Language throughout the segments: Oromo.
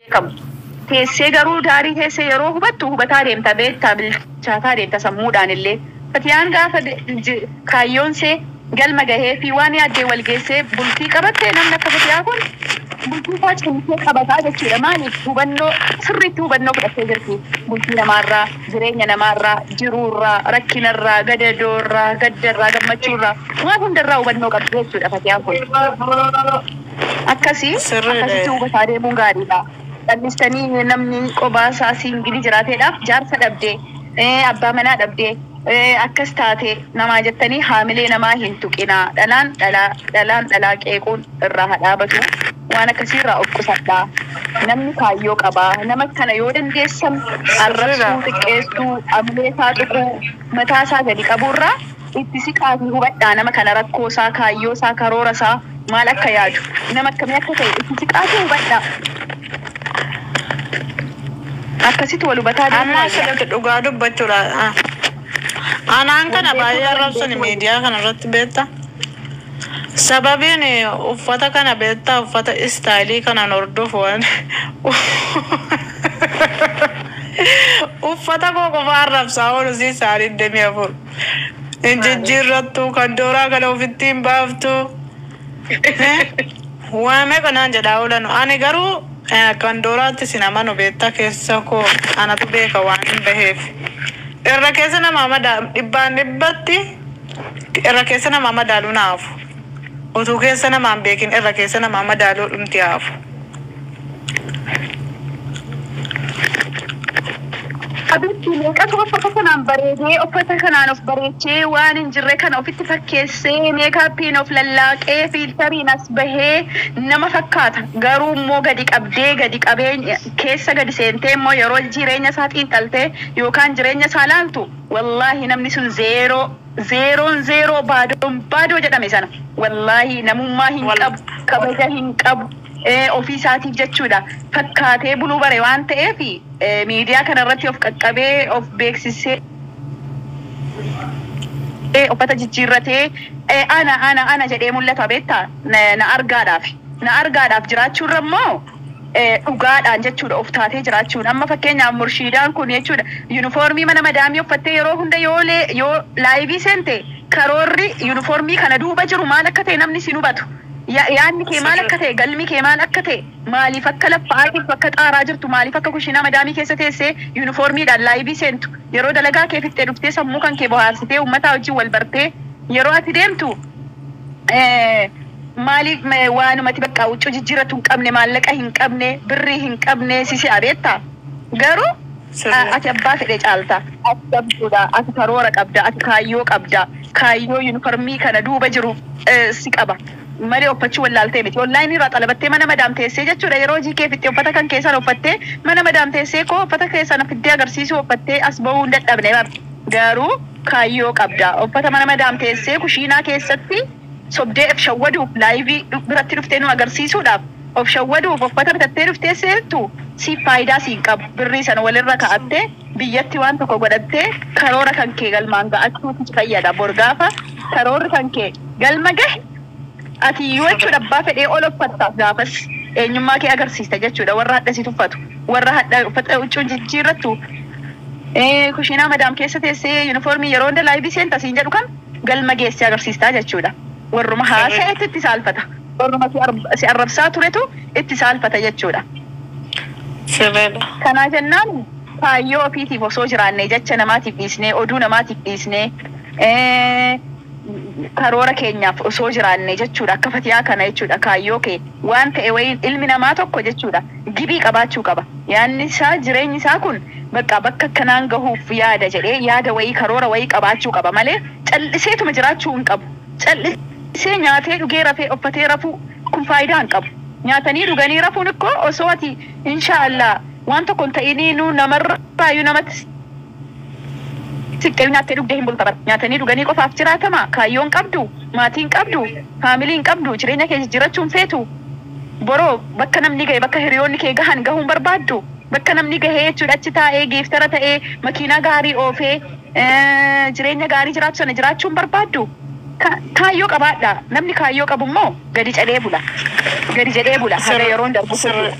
Beekamu. Teessee garuu daarii teessee yeroo hubattu hubataa deemta, beektaa, bilchaataa deemta sammuudhaan illee. Fatiyaan gaafa kaayyoon see galma gahee fi waan yaaddee wal geessee bultii qabatte, namni akka Fatiyaa kun bultii isaa cimsee qabataa jechuudha. Maaliif? Hubannoo sirriitti hubannoo fudhattee jirti. Bultii namaarraa, jireenya namaarraa, jiruurraa, rakkinarraa, gadadoorraa, gaddarraa, gammachuurraa, waan hundarraa hubannoo qabdi jechuudha Fatiyaan kun. Akkasii Sirriidha. akkasitti hubataa deemuun gaariidha. Dhallistanii namni qobaa isaa single jiraateedhaaf jaarsa dhabdee, abbaa manaa dhabdee, akkas taate namaa jettanii haamilee namaa hin tuqinaa. Dhalaan dhalaa, dhalaan dhalaa qeequun irraa haa dhaabatu. Waan akkasiirraa of qusadhaa. Namni kaayyoo qabaa. Nama kana yoo dandeessan arrabsuu, xiqqeessuu, haamilee isaa tuquu, mataa isaa gadi qabuurraa itti siqaatii hubadhaa. Nama kana rakkoo isaa, kaayyoo isaa, karoora isaa, maal akka yaadu, nama akkamii akka ta'e itti siqaatii hubadhaa. Akkasitti wal hubataa deemuu Amma wayya. Asirratti dhugaa dubbachuudha. Anaan kana Wal beekuu baay'ee nama hin arrabsan beekuu wayya. Miidiyaa kana irratti beekta. Sababiin uffata kana beektaa, uffata style kanaan hordofu waan uffata koo qofa arrabsaa oolu si isaa 24. Hin jijjiirrattu, kan dooraa kana ofitti hin baaftu. Waa meeqa naan jedhaa oolan. Ani garuu kan dooraatti sin amanu beektaa, keessa koo anatu beeka waan hin baheef. Irra keessa namaa madaa dhibbaan dhibbatti irra keessa namaa madaaluu naafu. Utuu keessa namaa hin beekin irra keessa namaa madaaluu dhumti haafu. Abitti meeqatu uffata kanaan bareedee, uffata kanaan of bareechee, waan hin jirre kana ofitti fakkeessee, makeupiin of lallaaqee, filteriin as bahee nama fakkaata. Garuu immoo gadi qabdee, gadi qabee keessa gadi seentee immoo yeroo jireenya isaa xiinxaltee yookaan jireenya isaa laaltu, wallaahi namni sun zero, zeroon zero, baadoon baadoo jedhame sana. Wallaahi namummaa hin qabu, kabaja hin qabu. Ofii isaatiif jechuudha. Fakkaatee buluu bare waan ta'eef miidiyaa kana irratti of qaqqabee, of beeksisee, uffata jijjiirratee, ana ana ana jedhee mul'ata beektaa, na argaadhaaf. Na argaadhaaf jiraachuurra immoo dhugaadhaan jechuudha of taatee jiraachuun. Amma fakkeenyaaf Murshiidaan kun jechuudha yuunifoormii mana madaamii uffattee yeroo hunda yoo yoo live seente, karoorri yuunifoormii kana duuba jiru maal akka ta'e namni sin hubatu. Yaadni kee maal akka ta'e, galmi kee maal akka ta'e, maaliif akka laffa'aa jirtu, akka xaaraa jirtu, maaliif akka kushiinaa madaamii keessa teessee yuunifoormiidhaan live seentu, yeroo dalagaa kee fixxee dhuftee sammuu kan kee bohaarsitee uummataa wajjin wal bartee yeroo ati deemtu, maaliif waanumati bakka huccuu jijjiirratu hin qabne, maallaqa hin qabne, birrii hin qabne sisi abeetta. Garuu ati abbaa fedhe caalta. Ati qabduudha, ati karoora qabda, ati kaayyoo qabda. Kaayyoo yuunifoormii kana duuba jiru si qaba. Malee uffachuu wallaaltee miti. Online irraa xalabattee mana madaam teessee jechuudha. Yeroo hojii kee fixxee uffata kan keessan uffattee mana madaam teessee koo uffata keessan fiddee agarsiisuu uffattee as bahuu hin dadhabne bar. Garuu kaayyoo qabda. Uffata mana madaam teessee kushiinaa keessatti sobdee of shawwaduuf, live biratti dhuftee nu agarsiisuudhaaf of shawwaduuf uffata bitattee dhuftee seentu siif faayidaa siin qabu. Birrii sana walirra kaa'attee biyyatti waan tokko godhattee karoora kan kee galmaan ga'achuutu si fayyada. Bor gaafa karoorri kan kee galma gahe, ati yoo jechuudha abbaa fedhee ol uffatta, gaafas eenyummaa kee agarsiista jechuudha. Warra hadha si tuffatu, warra hadha uffata huccuu jijjiirrattu, kushiinaa madaam keessa teessee yuunifoormii yeroo hunda live seenta siin jedhu kan galma geessee agarsiistaa jechuudha. Warruma haasa'etti itti saalfata. Warruma si arrabsaa turetu itti saalfata jechuudha. Kanaa jennaan kaayyoo ofiitiif osoo jiraanne, jecha namaatiif dhiisnee, oduu namaatiif dhiisnee, karoora keenyaaf osoo jiraanne jechuudha. Akka Fatiyaa kana jechuudha, kaayyoo kee waan ta'e wayiin ilmi namaa tokko jechuudha gibii qabaachuu qaba. Yaadni isaa, jireenyi isaa kun bakka bakka akkanaan gahuuf yaada jedhee yaada wayii, karoora wayii qabaachuu qaba malee calliseetuma jiraachuu hin qabu. Callisee nyaatee dhugee rafee uffatee rafuu kun faayidaa hin qabu. Nyaatanii dhuganii rafuun ikkoo osoo ati inshaallah waan tokko hin ta'inii nu namarraayyuu namatti siqxee nyaattee dhugdee hin bulta bara. Nyaatanii dhuganii qofaaf jiraatama. Kaayyoon qabdu, maatiin qabdu, familyn qabdu, jireenya kee jijjiirachuu hin feetu. Boroo bakka namni gahe, bakka hiriyoonni kee gahan gahuun barbaaddu. Bakka namni gahee jechuudha achi taa'ee giiftara ta'ee makiinaa gaarii oofee jireenya gaarii jiraatu sana jiraachuu hin barbaaddu. Kaayyoo qabaadha. Namni kaayyoo qabu immoo gadi jedhee bula. Gadi jedhee bula. Haga yeroon darbu jechuudha.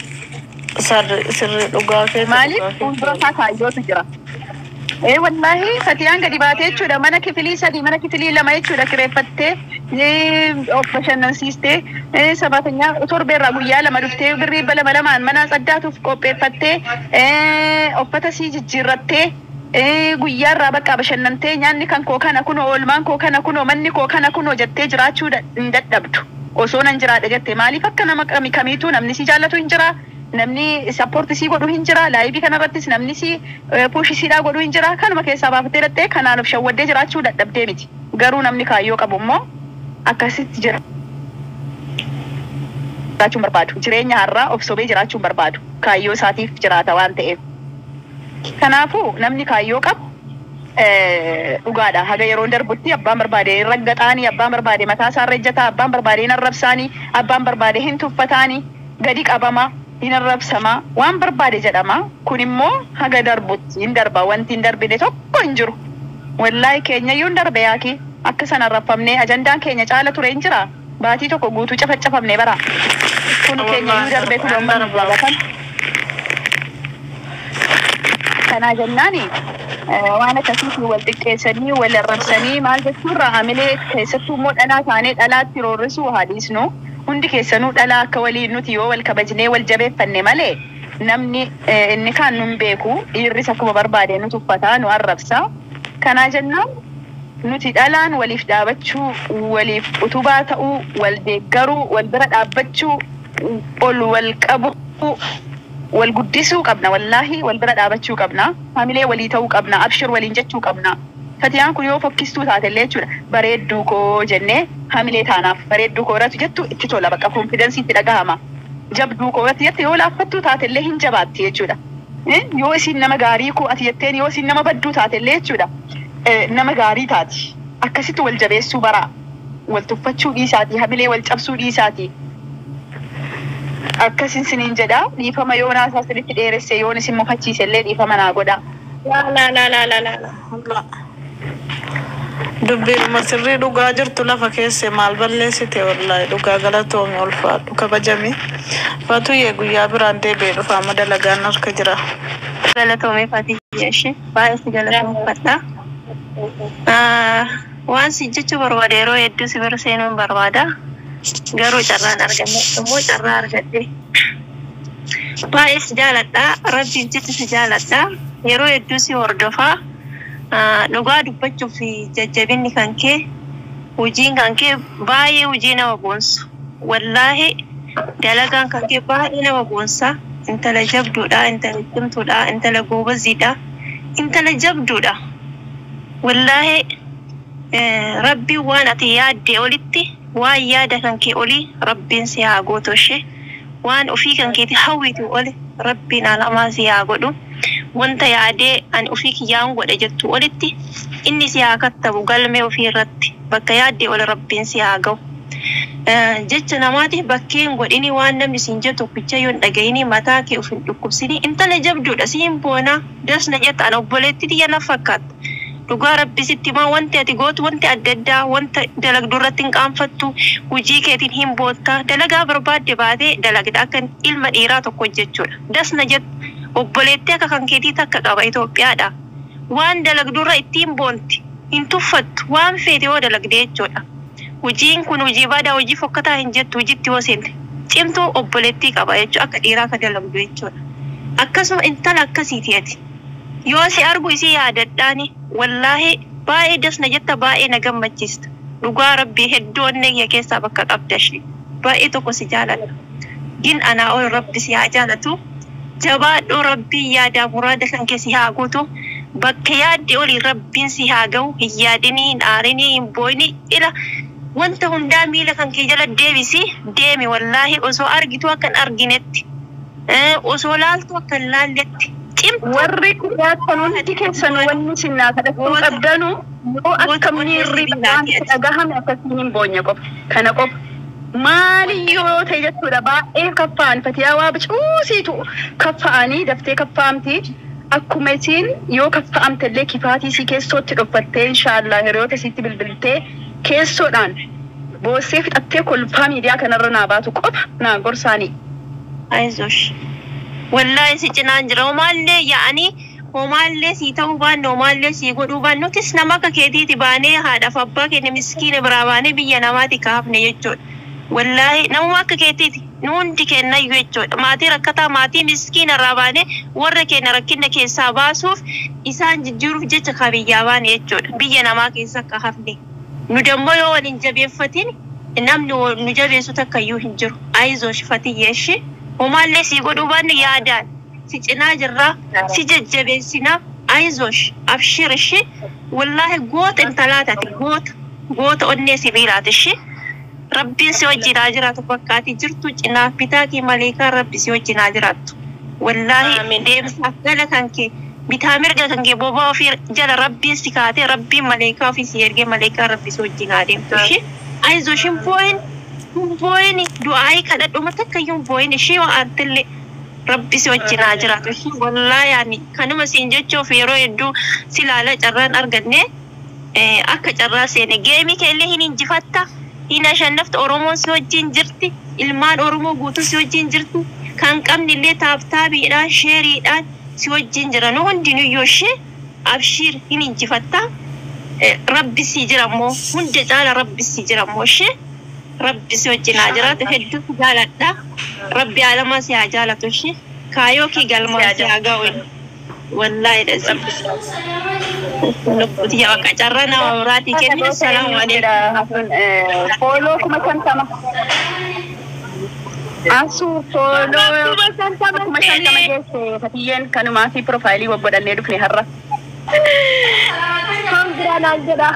Sirri dhugaa keeti. Maaliif Dhugaa keeti. Fuuldura isaa kaayyootu jira. Ee wallaahi, Fatiyaan gadi baatee jechuudha mana kifilii 3, mana kifilii 2 jechuudha kireeffattee, of bashannansiistee, sabatanyaa torbeerraa guyyaa 2 dhuftee birrii 2 2n mana tsaddaatuuf qopheeffattee, uffata sii jijjiirrattee, guyyaarraa bakka bashannantee, nyaanni kan koo kana kunoo, oolmaan koo kana kunoo, manni koo kana kunoo jettee jiraachuu hin dadhabdu. Osoo nan jiraadha jette, maaliif akka nama kamiituu namni si jaallatu hin jira. Namni support sii godhu hin jira. Live kanarrattis namni si push siidhaa godhu hin jira. Kanuma keessaa baafattee dhattee kanaan of shawwaddee jiraachuu dadhabdee miti. Garuu namni kaayyoo qabu immoo akkasitti jiraachuu hin barbaadu. Jireenya har'aa of sobee jiraachuu hin barbaadu. Kaayyoo isaatiif jiraata waan ta'eef. Kanaafuu namni kaayyoo qabu dhugaadha. Haga yeroon darbutti abbaan barbaade hin raggataanii, abbaan barbaade mataa isaa irra ejjataa, abbaan barbaade hin arrabsaanii, abbaan barbaade hin tuffataanii, gadi qabama, hin arrabsama, waan barbaade jedhama. Kun immoo haga darbutti hin darba. Wanti hin darbine tokko hin jiru. Wallaahi, keenya iyyuu hin darbe yaaki. Akka sana arrabfamnee ajandaan keenya caala ture hin jira. Baatii tokko guutuu cafacafamne bara. Kun keenya iyyuu darbe, kun amma nu gaafatan. Kanaa jennaani waan akkasiitiin wal xiqqeessanii wal arrabsanii maal jechuurraa, hamilee keessattuu immoo dhalaa taanee dhalaatti roorrisuu haa dhiisnu. Hundi keessanuu dhalaa akka waliin nuti yoo wal kabajnee wal jabeeffanne malee namni inni kaan nun beeku. Dhiirris akkuma barbaade nu tuffataa, nu arrabsa. Kanaa jennaan nuti dhalaan waliif dhaabachuu, waliif utubaa ta'uu, wal deeggaruu, wal bira dhaabbachuu, ol wal qabu, wal guddisuu qabna. Wallaahi, wal bira dhaabachuu qabna, hamilee walii ta'uu qabna, abshir waliin jechuu qabna. Fatiyaan kun yoo fokkistuu taatellee jechuudha, bareedduu koo jennee hamilee taanaaf. Bareedduu koo irratti jettu itti tola, bakka confidence itti dhagahama. Jabduu koo irratti jette, yoo laaffattuu taatellee hin jabaatti jechuudha. Yoo isiin nama gaarii koo ati jetteen, yoo isiin nama badduu taatellee jechuudha, nama gaarii taati. Akkasitti wal jabeessuu baraa, wal tuffachuu dhiisaatii, hamilee wal cabsuu dhiisaatii. Akkasin siniin jedha. Dhiifama yoo naasaa sinitti dheeresse, yoon isin mufachiise illee dhiifama naa godha. Laa laa laa laa laa laa. Dubbiinuma sirrii dhugaa jirtu lafa keesse, maal balleessite? Wallaahi dhugaa, galatoomi, ulfaadhu, kabajami. Fatuyyee, guyyaa biraan deebi'ee dhufa, amma dalagaan harka jira. Galatoomee Fatiyya, ishee baay'ee si galatoomfadha. Waan si jechuu barbaade, yeroo hedduu si bira seenuun barbaada. Garuu carraan arganne, immoo carraa argadhe. Baay'ee si jaaladha. Rabbiif jecha si jaaladha. Yeroo hedduu si hordofaa. Dhugaa dubbachuuf jajjabinni kan kee, hojiin kan kee baay'ee hojii nama boonsu. Wallaahi, dalagaan kan kee baay'ee nama boonsa. Intala jabduudha, intala cimtuudha, intala goobaziidha, intala jabduudha. Wallaahi, Rabbiin waan ati yaadde olitti, waan yaada kan kee olii Rabbiin si haa gootu ishee. Waan ofii kan keeti hawwitu oli Rabbiin alamaa si haa godhu. Wanta yaadee ani ofii kiyyaan godhe jettu olitti inni si haa kattabu galmee ofii irratti, bakka yaadde oli Rabbiin si haa ga'u. Jecha namaatiif bakkee hin godhini, waan namni siin jedhu tokkicha yoo hin dhagayini, mataa kee of hin dhukkubsini. Intala jabduudha, siin boonaa, dasna jetta, ana obboleettii tiyya na fakkaata. Dhugaa Rabbi sitti himaa, wanti ati gootu, wanti adda addaa, wanta dalagdu irratti hin qaanfattu, hojii keetiin hin boonta, dalagaa barbaadde baatee dalagda akka ilma dhiiraa tokko jechuudha. Dasna jettu, obboleettii akka kan keetii takka qaba Itoophiyaadha. Waan dalagdurra ittiin boonti, hin tuffattu waan feete yoo dalagde jechuudha. Hojiin kun hojii badaa, hojii fokkataa hin jettu hojiitti yoo seente. Cimtuu obboleettii qaba jechuudha, akka dhiiraa akka dalagdu jechuudha. Akkasuma intala akkasiiti ati. Yoo si argu isii yaadadhaani, wallaahi baay'ee dasna jetta, baay'ee na gammachiista. Dhugaa Rabbii, hedduu onnee kiyya keessaa bakka qabda ishee. Baay'ee tokko si jaaladha. Gin anaa ol Rabbi si haa jaalatu. Jabaadhuu, Rabbiin yaadaa muraada kan kee si haa guutu. Bakka yaadde olii Rabbiin si haa ga'u. Hin yaadinii, hin aarinii, hin boo'inii. Ila wanta hundaa miila kan kee jala deebisi deemi. Wallaahi, osoo argitu akka hin arginetti. Osoo laaltu akka hin laalletti. Cimtuu. Warri dhiyaatan hundi keessan, wanni isin naa kadhachuu qabdanu, yoo akka miirri waan dhagahame akkasiin hin boonye qofa. Kana qofa. Maaliyyuu yoo ta'e jechuudha, baay'ee kaffa'an Fatiyaa waa bicuusiitu kaffa'anii daftee kaffa'amti. Akkuma isiin yoo kaffa'amte illee kifaatii isii keessootti dhoffattee, inshaallah hiriyoota isiitti bilbiltee keessoodhaan boossee fixattee kolfaa miidiyaa kanarra naa baatu qofa naa gorsaanii. Ayzosh. Wallaahi si cinaan jira. Homaallee yaa'anii homaallee sii ta'uu baanne, homaallee sii godhuu baanne, nutis nama akka keetiiti baanee haadhaaf abbaa keenya miskiina biraa baanee biyya namaati kaafne jechuudha. Wallaahi namuma akka keetiiti nu hundi kennayyuu jechuudha. Maatii rakkataa, maatii miskiina irraa baanee warra keenya rakkina keessaa baasuuf, isaan jijjiiruuf jecha ka biyyaa baane jechuudha. Biyya namaa keessa akka hafne. Nu dammoo yoo waliin jabeeffatin namni nu jabeessu takka iyyuu hin jiru. Ayizoosh fatiyyeeshi. Homaallee sii godhuu baanne yaadaan si cinaa jirraa, si jajjabeessinaa. Ayizoosh, abshir ishi. Wallaahi goota intalaa taate, goota goota onnee sibiilaati ishi. Rabbiin si wajjin haa jiraatu, bakka ati jirtu cinaa bitaa kee maleekaan Rabbi si wajjin haa jiraattu. Wallaahi Amiin. Deemsaaf gala kan kee, bitaa mirga kan kee bobaa ofii jala Rabbiin si kaatee, Rabbiin maleekaa ofii si ergee, maleekaan Rabbi si wajjin haa deemtu ishee. Ayizoosh, hin boo'in, hin boo'in, du'aayii kadhadhuma takka iyyuu hin boo'in ishee, yoo aartillee Rabbi si wajjin haa jiraatu ishee. Wallaahi ani kanuma siin jechuuf yeroo hedduu si ilaala, carraan arganne akka carraa seene geemii keellee hin injifatta. Hin ashannafta. Oromoon si wajjin jirti, ilmaan Oromoo guutuu si wajjin jirti, kan qabne illee tap tapiidhaan, shareiidhaan si wajjin jira. Nu hundinuyyuu ishee, abshiir, hin injifatta. Rabbi si jira immoo, hunda caala Rabbi si jira immoo ishee. Rabbi si wajjin haa jiraatu. Hedduu si jaaladha. Rabbi alamaa si haa jaalatu ishee. Kaayoo kee galmaa si haa ga'u. Wallaahi dhasi. Lubbuti yaa bakka carraa nama biraatii kenni. Salaamu alaikum. Follow 50,000. Asuu follow 50,000 geesse Fatiyyeen, kanumaa fi profileii waggodhannee dhufne har'a. Kan biraa naan jedha.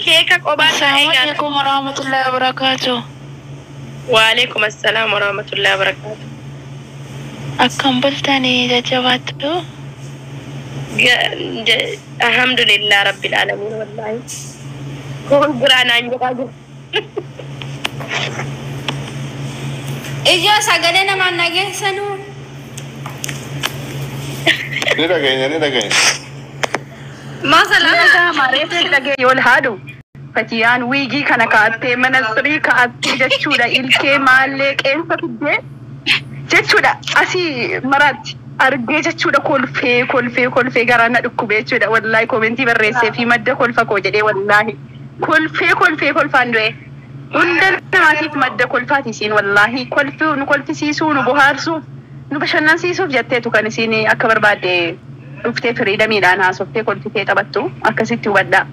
Keeka qophaa Assalamu ta'ee nyaata. alaikum warahmatullahi wabarakatuh. Waalaikum assalaam warahmatullahi wabarakatuh. Akkam bultanii, jajjabaattu? Alhamdulillah rabbil alamin, wallahi. Kun biraa naan jedhaa jiru. Ijoo sagalee namaan dhageessanuu. Ni dhageenya, ni dhageenya. Maa salaama. Mareefsi dhagee yoo haadhu. Fatiyaan wiigii kana kaa'attee, manasirii kaa'attee jechuudha. Ilkee maallee qeensa fiddee jechuudha. Asii maraatti argee jechuudha, kolfee kolfee kolfee garaa na dhukkubee jechuudha. Wallaahi commentii barreessee fi madda kolfa koo jedhee, wallaahi kolfee kolfee kolfaan du'e. Hunda namaatiif madda kolfaati isiin, wallaahi kolfii nu kolfisiisuu, nu bohaarsuuf, nu bashannansiisuuf jetteetu kan isiin akka barbaadde dhuftee freedomiidhaan haasoftee kolfitee taphattu, akkasitti hubadhaa.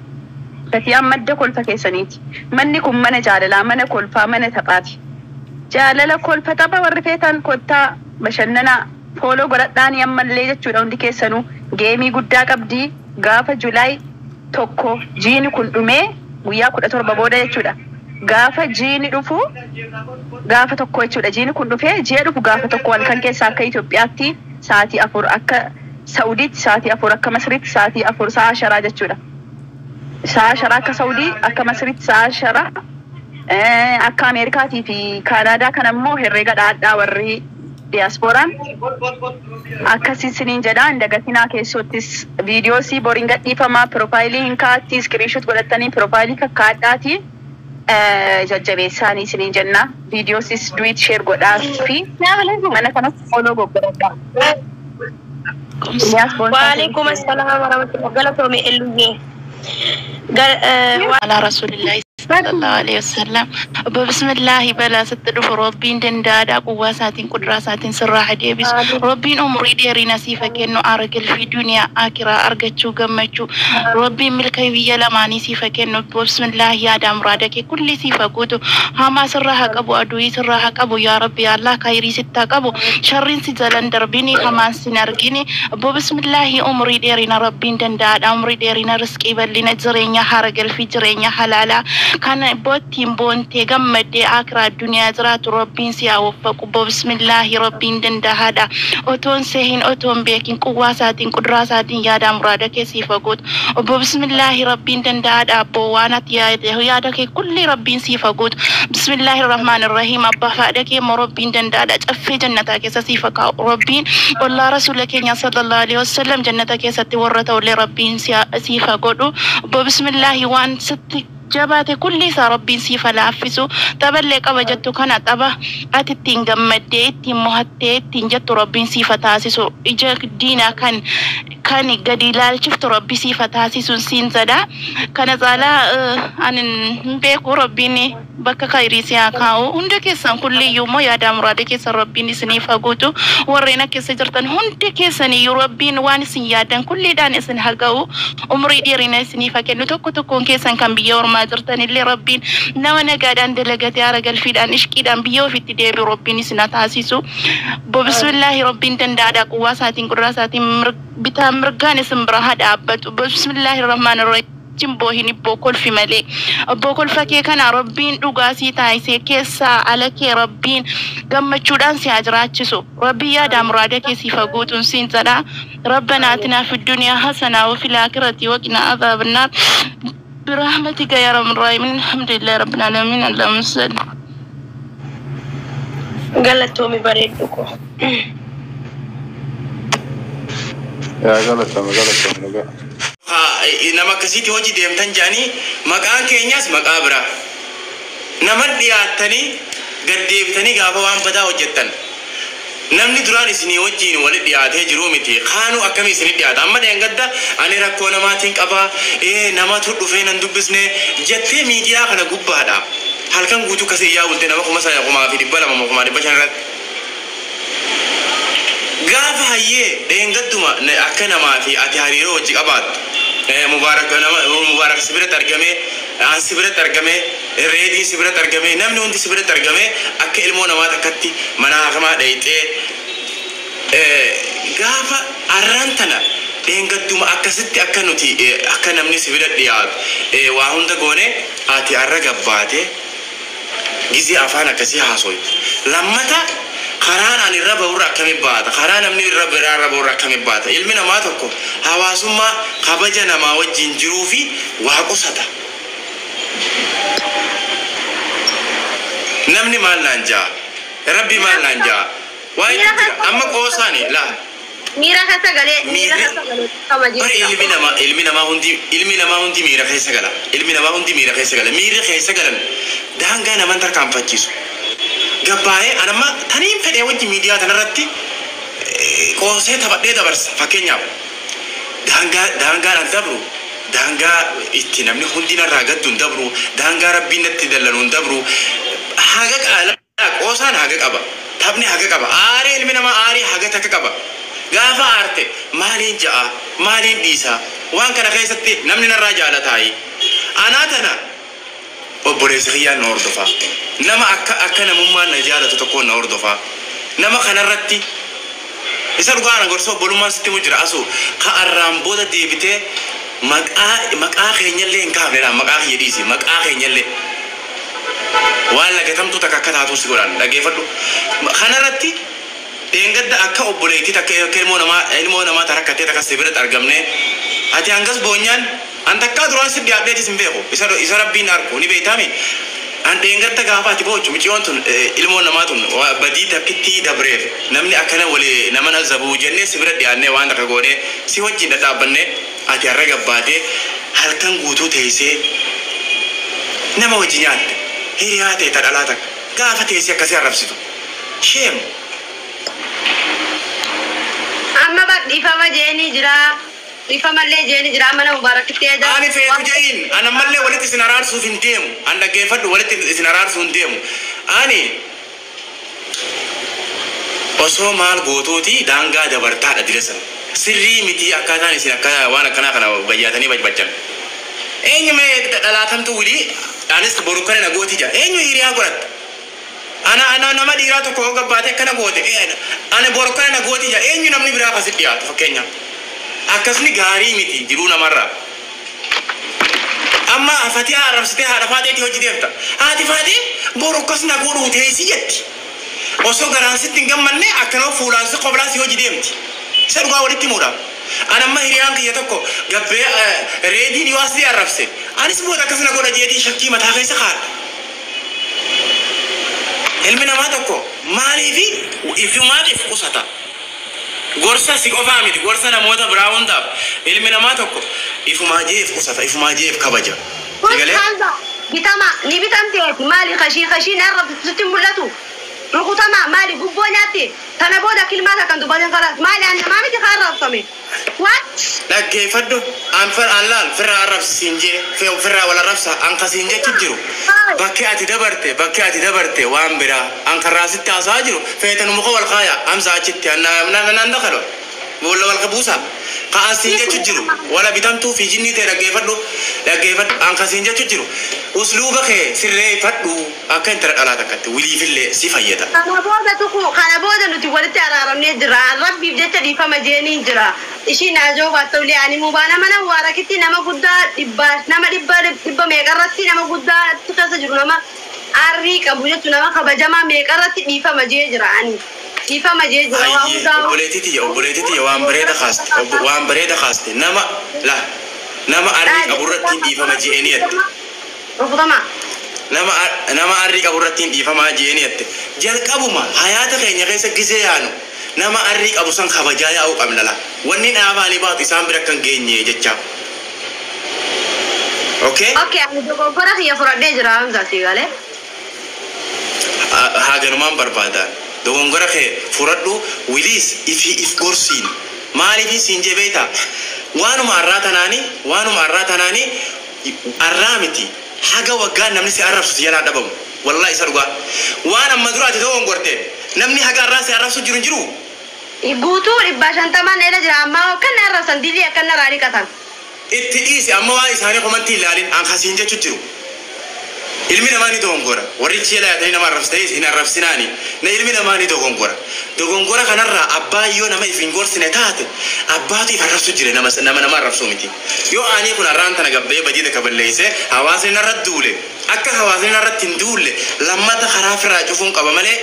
Fatiyaan madda kolfa keessaniiti. Manni kun mana jaalalaa, mana kolfaa, mana taphaati. Jaalala, kolfa, tapha warri feetan kottaa bashannanaa, follow godhadhaanii ammallee jechuudha hundi keessanuu. Gameii guddaa qabdii gaafa July 1, jiini kun dhumee guyyaa 17 booda jechuudha. Gaafa jiini dhufu gaafa 1 jechuudha. Jiini kun dhufee ji'a dhufu gaafa 1 halkan keessa akka Itoophiyaatti sa'aatii 4, akka Saudiitti sa'aatii 4, akka Masriitti sa'aatii 4, sa'a sharaa jechuudha. Sa'a sharaa akka Saudii, akka Masriitti sa'a sharaa, akka Ameerikaatii fi Kaanaadaa kan ammoo herreega dhaadhaa warri diyaaspooraan akkasii siniin jedha. Hin dagatinaa, keessottis viidiyoosii boriin gadhiifamaa, profileii hin kaa'atti, screenshot godhatanii profileii kakkaadhaati jajjabeessaanii siniin jenna. Viidiyoosis duet share godhaa fi mana kanas follow goggodhadhaa. Iliyaas Boonsaa. Waalaikum assalaam warahmatullahi, galatoome Elluyyee. على رسول الله صلى الله عليه وسلم. بسم الله, balaa sitti dhufu Rabbiin danda'aadha, quwwaa isaatiin, qudraa isaatiin sirraa haa deebisu. Rabbiin umurii dheerina siif haa kennu, aara galfii duniyaa akiraa argachuu, gammachuu Rabbiin milka biyya lamaanii siif haa kennu. Bismillah, yaada muraada kee kulli siif haa guutu, hamaa sirraa haa qabu, aduwii sirraa haa qabu. Yaa Rabbi yaa Allah, khayrii sitti haa qabu, sharriin si jalan darbini, hamaan sin argini. Bismillaahi, umurii dheerina Rabbiin danda'aadha, umurii dheerina, riskii bal'ina, jireenya haara galfii, jireenya halaalaa kan boottiin boontee gammaddee akiraa addunyaa jiraatu Rabbiin si haa waffaqu. Bismillaahi, Rabbiin danda'aadha, otoon sehin, otoon beekin, quwwaa isaatiin, quduraa isaatiin yaada muraada kee siif haa guutu. Obbo, bismillaahi, Rabbiin danda'aadha. Abboo, waan ati yaade, yaada kee kulli Rabbiin siif haa guutu. Bismillaahi rahmaan irrahiim, abbaa fi haadha kee immoo Rabbiin danda'aadha caffee jannataa keessa siif haa kaa'u. Rabbiin ollaa rasuula keenya sallallahu alaihi wasallam jannata keessatti warra ta'ullee Rabbiin siif haa godhu. Obbo, bismillaahi, waan sitti Jabaate kulli isaa Rabbiin siif haa laaffisu. Taphallee qaba jettu kana tapha ati ittiin gammaddee ittiin mo'attee ittiin jettu Rabbiin siif haa taasisu. Ija diinaa kan kan gadi ilaalchiftu Rabbi siif haa taasisu siin jedha. Kana caalaa ani hin beeku. Rabbiin bakka khayrii si haa kaa'u. Hunda keessan kulliyyuu immoo yaada muraada keessan Rabbiin isiniif haa guutu. Warreen as keessa jirtan hundi keessaniyyuu Rabbiin waan isin yaadan kulliidhaan isin haa ga'u. Umrii dheerina isiniif haa kennu. Tokko tokkoon keessan kan biyya ormaa jirtan illee Rabbiin nama nagaadhaan dalagatee haara galfiidhaan ishqiidhaan biyya ofiitti deebi'u Rabbiin isin haa taasisu. Bismillaahi, Rabbiin danda'aadha. Quwwaa isaatiin, qudraa isaatiin, bitaa mirgaan isin bira haa dhaabbatu. Bismillaahi rahmaan rahim. Boohin ibboo kolfi malee. Obboo kolfa kee kana Rabbiin dhugaa sii taasisee keessaa ala kee Rabbiin gammachuudhaan si haa jiraachisu. Rabbiin yaada muraada kee siif haa guutuun siin jedha. ربنا آتنا في الدنيا حسنة وفي الآخرة وقنا عذاب النار برحمتك يا رب الراحمين. الحمد لله رب العالمين. اللهم صل. Galatoomi bareeddu koo. Yaa galatoomi, galatoomi dhugaa. Nama akkasiitti hojii deemtan jedhanii maqaan keenyas maqaa biraa. Nama dhiyaattanii gad deebitanii gaafa waan badaa hojjettan. Namni duraan isinii wajjin walitti dhiyaatee jiru miti. Kaanuu akkamii isinii dhiyaata? Amma dheengadda ani rakkoo namaatiin qabaa, namatu dhufee nan dubbisne jettee miidiyaa kana gubbaadha. Halkan guutuu kasii iyyaa bulte nama 3200 500,000 irratti. Gaafa hayyee dheengadduma akka namaa fi ati hariiroo wajji qabaattu. Mubaarak nama Mubaarak si biratti argamee, an si biratti argamee, reediin si biratti argamee, namni hundi si biratti argamee akka ilmoo namaa takkatti mana hakamaa dhayxee gaafa arraan tana dheengadduma akkasitti akka nuti akka namni si bira dhiyaatu waa hunda goone ati arra gabbaate gizee afaan akkasii haasoytu. Lammata karaan ani irra bahurra akkami baata? Karaa namni irra biraa irra bahurra akkami baata? Ilmi namaa tokko hawaasummaa kabaja namaa wajjin jiruu fi waa qusata. Namni maal naan jaa? Rabbi maal naan jaa? Waa Miira jira. Amma qoosaani laa. Miira keessa galee, miira keessa galee qaba Bari jechuudha. Ilmi namaa hundi miira keessa gala. Ilmi namaa hundi miira keessa gala. Miirri keessa galan daangaa naman tarkaanfachiisu. Gabbaa'ee anamma taniin fedhee wajji miidiyaa tanarratti qoosee taphadhee dabarsa. Fakkeenyaaf daangaan an dabru, daangaa itti namni hundi narraa gaddu hin dabru, daangaa Rabbiin natti dallanu hin dabru. Haga qaala qoosaan haga qaba. Taphni haga qaba. Aaree ilmi namaa aarii haga takka qaba. Gaafa aarte maaliin ja'a, maaliin dhiisa? Waan kana keessatti namni narraa jaalataayi. Anaa tana obboleessa kiyyaan na hordofa. Nama akka namummaan na jaalatu tokkoon na hordofa. Nama kanarratti isa dhugaa ana gorsa obbolummaan sitti mu jira asu ka arraan booda deebitee maqaa keenyallee hin kaafne dha. Maqaa kiyya dhiisi, maqaa keenyallee waan lagatamtuu takka akka taatu si godhan dhaggeeffadhu. Kanarratti dheengadda akka obboleettii takka akka ilmoo namaa tarakkattee takka si biratti argamne ati hangas boonyaan an takkaa duraan si dhiyaadheetis hin beeku. Isa Rabbiin arku ni beektaami. An dheengadda gaafa ati boochu miciyoon tun ilmoo namaa tun badii takkittii dabreef namni akkana wali nama nazabuu jennee si bira dhiyaannee waan takka goonee si wajjin dhadhaabbannee ati har'a gabbaatee halkan guutuu teessee nama wajji nyaatte hiriyaa ta'e ta dhalaa takka gaafa teessee akkasii arrabsitu. Shame. Amma bar dhiifama jeeni jira. Dhiifamallee jeeni jira. Mana Mubaarakitti eeda. Ani feetu je'in an ammallee walitti isin araarsuuf hin deemu. An dhaggeeffadhu, walitti isin araarsuuf hin deemu. Ani osoo maal gootuuti daangaa dabartaadha dira sana. Sirrii miti akkaataan isin akka waan akkanaa kana bayyaatanii bajbajjan. Eenyu mee dhalaatamtu wilii anis boru kana na gooti jaa. Eenyu hiriyaa godhatta? Ana nama dhiiraa tokko yoo gabbaate akkana goote ana boru kana na gooti jaa. Eenyu namni biraa akkasitti dhiyaatu fakkeenyaaf? Akkasni gaarii miti jiruu namarraa. Amma Fatii arrabsitee haadha Faateetii hojii deemta. Haati Faatee boru akkas na godhuu teessii jetti. Osoo garaan sitti hin gammanne akkanuma fuulaan si qoblaa si hojii deemti. Isa dhugaa walitti himuudha. Ani amma hiriyaan kiyya tokko gabbee reediin yoo asii arrabse anis booda akkas na godha jeetii shakkii mataa keessa kaadha. Ilmi namaa tokko maaliifi ifumaan if qusata. Gorsa si qofaa miti, gorsa namoota biraa hundaaf. Ilmi namaa tokko ifumaa jee if qusata, ifumaa jee if kabaja. Digalee? Bitama ni bitamteeti maali kashii kashii narra sitti mul'atu. Rukutama maali gubboo nyaatte tana booda kilmaata kan dubbatan kalaas maali an namaa miti kan arrabsame. What? Dhaggeeffadhu an an laal firraa arrabsi siin jee firraa wal arrabsa an kasiin jechu jiru. Bakki ati dabarte waan biraa an karraa sitti haasa'aa jiru feetan muka wal kaaya amsa achitti an naan dakalo boolla wal qabuusa. Ka an siin jechu jiru wala bitamtuu fi jinnii ta'e dhaggeeffadhu dhaggeeffadhu an kasiin jechu jiru. Usluuba kee sirreeffadhu akka intala dhalaa takkatti wiliifillee si fayyada. Kana booda tuku kana booda nuti walitti araaramnee jira. Rabbiif jecha dhiifama jeeniin jira. Ishiin naajoo baattolee ani mubaana mana waarakitti nama guddaa dhibba nama dhibba dhibba meeqarratti nama guddaa keessa jiru nama arrii qabu jechuun nama kabajamaa meeqarratti dhiifama jee jira ani. Dhiifama jee jira waa Hayyee hundaa. Obboleettii tiyya waan bareeda kaaste waan bareeda kaaste nama la nama arrii qaburratti dhiifama je'anii jette. Rukutama. Nama arrii qaburratti dhiifamaa je'anii jette. Jalqabuma hayaata keenya keessa gisee yaanu nama arrii qabu san kabajaa yaa'uu qabna la. Wanni dhaabaanii baatu isaan bira kan geenye jecha. Okay? Okay, ani dogoggora kiyya fudhadhee jira Hamza si galee. Haaganumaan barbaadan. Dogongora kee fudhadhu wiliis ifi if gorsiin. Maaliif siin jee beektaa? Waanuma har'aa tanaani arraa miti. Haga waggaa namni si arrabsu si jalaa dhabamu. Wallahi isa dhugaa. Waan amma dura ati dogongorte namni haga har'aa si arrabsu jiru hin jiru. Guutuu 550n eela jira ammaa akkan arrabsan dilii akkan narraa dhiqatan. Itti dhiisi amma waan isaanii komantii ilaalin an kasiin jechu jiru. Ilmi namaa ni dogongora. Warri jala yaatanii nama arrabsitanis hin arrabsinaani. Na ilmi namaa ni dogongora. Dogongora kanarraa abbaa yoo nama if hin gorsine taate abbaatu if arrabsu jire nama nama nama arrabsuu miti. Yoo ani kun arraan tana gabbee badii takka balleesse hawaasni narra duule. Akka hawaasni narratti hin duulle lammata karaa firraa cufuun qaba malee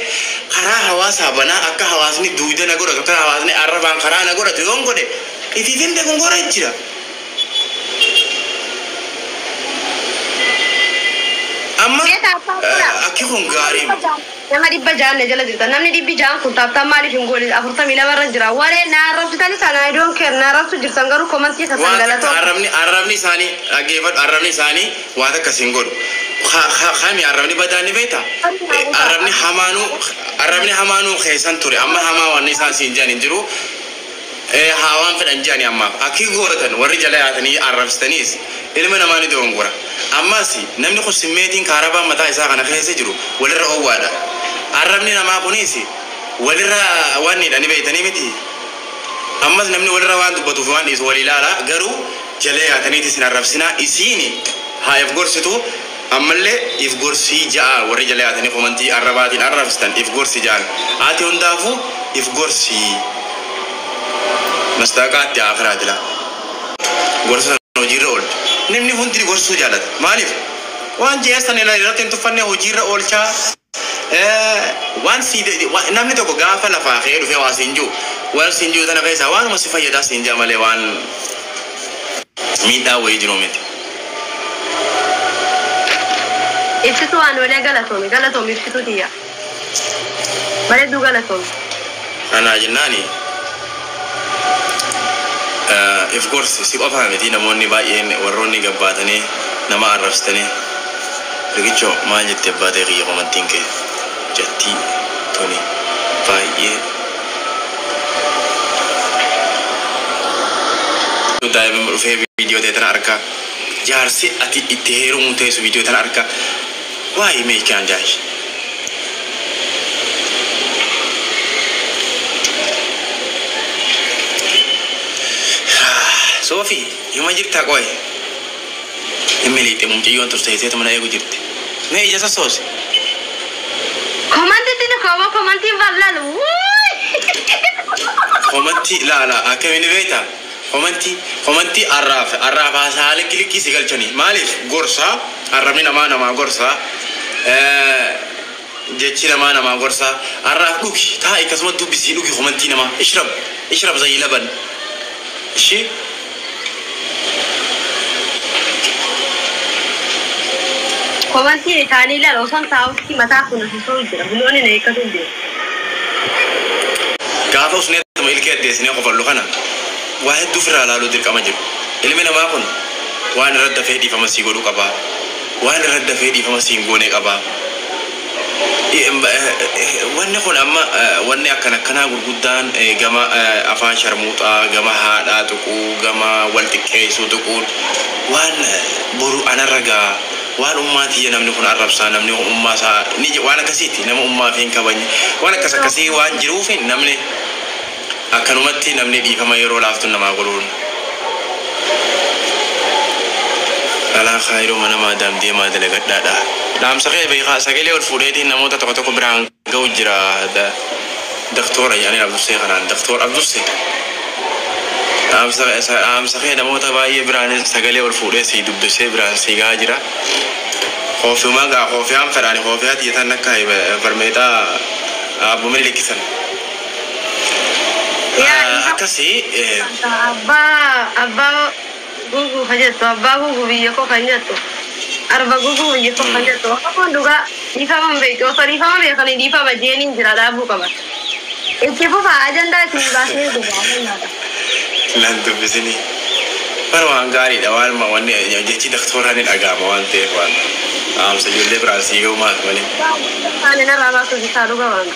karaa hawaasaa banaa akka hawaasni duuda na godhatu akka hawaasni arrabaan karaa na godhatu yoon godhe ifiifin dogongora jira. Amma akki kun gaarii miti. Nama 600 jala jirta. Namni 600 kun tap tap maaliif hin goone 42 irra jira. Waree na arrabsitan sana I don't care na arrabsu jirtan garuu komantii keessan Waan takka galatoo. Arrabni isaanii dhaggeeffadhu, arrabni isaanii waa takka siin godhu. Kami arrabni badaan ni beekta? Arrabni hamaanuu keessan ture amma hamaa waan isaan siin jedhan hin jiru. Haa waan fedhan jedhani ammaaf akki godhatan warri jala yaatanii arrabsitaniis ilma namaa ni dogongora. Ammas namni kun simmeetiin kaarabaan mataa isaa kana keessa jiru walirra oowwaadha. Arrabni namaa kunis walirra waan ni beektanii miti. Ammas namni walirra waan dubbatuuf waan dhiisu wal ilaala garuu jala yaataniiti isin arrabsinaa isiini haa if gorsitu ammallee if gorsii ja'a warri jala yaatanii komantii arrabaatiin arrabsitan if gorsi ja'an ati hundaafuu if gorsii mastaaqaatti akiraati laa gorsa sana hojiirra oolcha namni hundi gorsuu jaalata maaliif waan jeessan irratti hin tuffanne hojiirra oolchaa waan si namni tokko gaafa lafaa ka'ee dhufee waa siin jiru waan siin jiru tana keessaa waanuma si fayyadaa siin jaa malee waan miidhaa wayii jiru miti. Ibsituu waan walee galatoomi galatoomi ibsituu tiyya. Bareedduu galatoomi. Kanaa jennaani if gorsi si qofaa miti namoonni baay'een warroonni gabbaatanii nama arrabsitanii riqichoo maal jettee abbaatee kiyya komantiin kee jettii tuni baay'ee daa'ima dhufee viidiyoo ta'e tana argaa jaarsi ati itti heerumuu teessu viidiyoo tana argaa waa'ee meekaan jaashi. Soofii hima jirtaa qo'e. Inni liixee mucayyoon turteessee mana eegu jirti. Mee ija sassoose. Komantiitti kooma komantiin bal'aan. Komantii laala akkamiin beektaa? Komantii arraaf haala kilikii si galchanii maaliif gorsaa arrabni namaa namaa gorsaa jechi namaa namaa gorsaa arraaf dhugi taa'i akkasuma dubbisii dhugi komantii namaa ishrab ishrab zayii laban ishii. Komantiin isaanii ilaala osoo taa'utti mataa kun osoo jira. Buloonni na eeggatu hin beeku. Gaafa usneetuma ilkee addeessinee qofallu kana waa hedduu ofirraa ilaaluu dirqama jiru. Ilmi namaa kun Waan irratti dafee dhiifama sii godhuu qaba. Waan irratti dafee dhiifama sii hin goone qaba. Wanni kun amma wanni akkan akkanaa gurguddaan gama afaan sharmuuxaa, gama haadhaa tuquu, gama wal xiqqeessuu tuquun waan boru anarra gaa, waan ummaa tiyya namni kun arrabsaa, namni kun ummaa isaa ni waan akkasiiti, nama ummaa fi hin kabajne, waan akkas akkasii waan jiruuf namni akkanumatti namni dhiifama yeroo laaftu namaa godhuun. Alaa kaayiroo mana maadaam deemaa dalagadhaadha. Dhaamsa kee beekaa sagalee ol fuudheetiin namoota tokko tokko biraan ga'u jira. Daktoora jedhanii Abdussee kanaan, Daktoor Abdussee. Dhaamsa kee namoota baay'ee biraan sagalee ol fuudhee si dubbisee biraan si ga'aa jira. Koofiyumaa gaa koofiyaan fedhaani koofiyaa tiyyatan akka barmeexaa abbumni likkisan. Akkasii. Abbaa guguu ka jettu, abbaa guguu biyya koo kan jettu, arba guguu biyya koo kan jettu, kun dhugaa dhiifama hin beektu. Osoo dhiifama beekanii dhiifama jeeniin jira dhaabuu qaban. Itti fufa, ajandaa isin baasnee dhugaa. Lan dubbisini. Bara waan gaariidha, waan wanni jechi daktooraan ni dhaga'ama waan ta'eef waan dhaamsa ijoollee biraan sii ga'u maal malee. Ani narraa baasuuf isaa dhugaa waan.